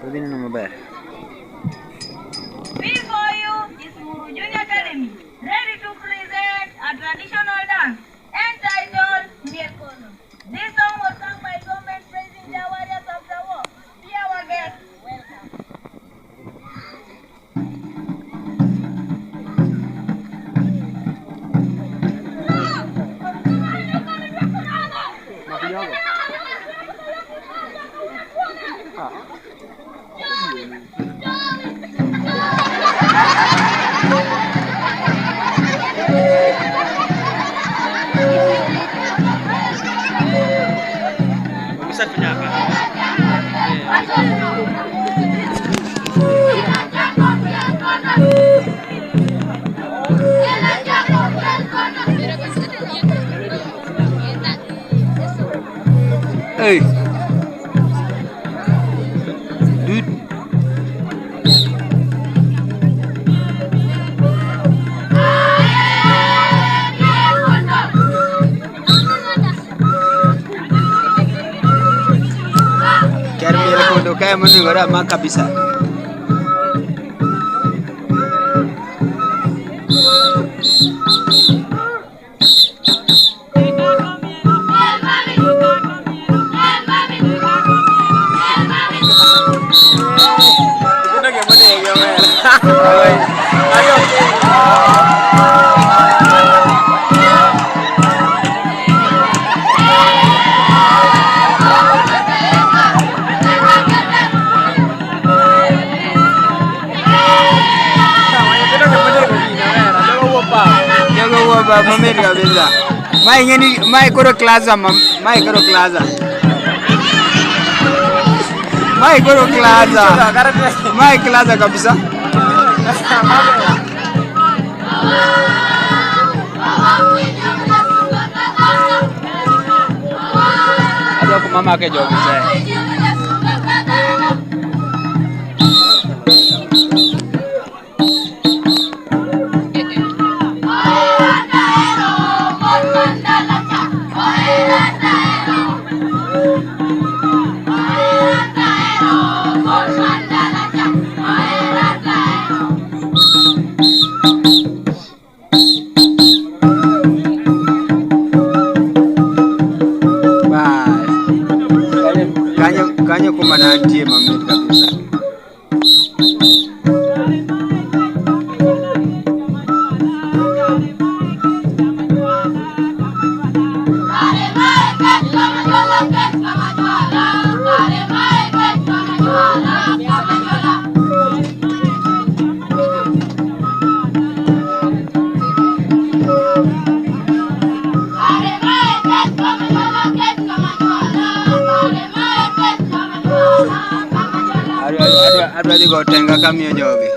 Odhi neno maber. Before you is Muru Junior Academy, ready to present a traditional dance entitled Mielkono. This song was sung by government praising the warriors of the war. Be our guest. Welcome. Usafanya hapa. Hey. Dude. Ker miel kondo kae monego ma kabisa. Jogo wuo ba mamit kabisa. Mae ng'eni mae koro klaza mae koro klaza. Mae koro klaza. Mae klaza kabisa. Adwa kuma make jogi te. Bas. Kanyo kanyo kuma nantie mamit kabisa. Adwa dhi go tenga kamiyo jogi.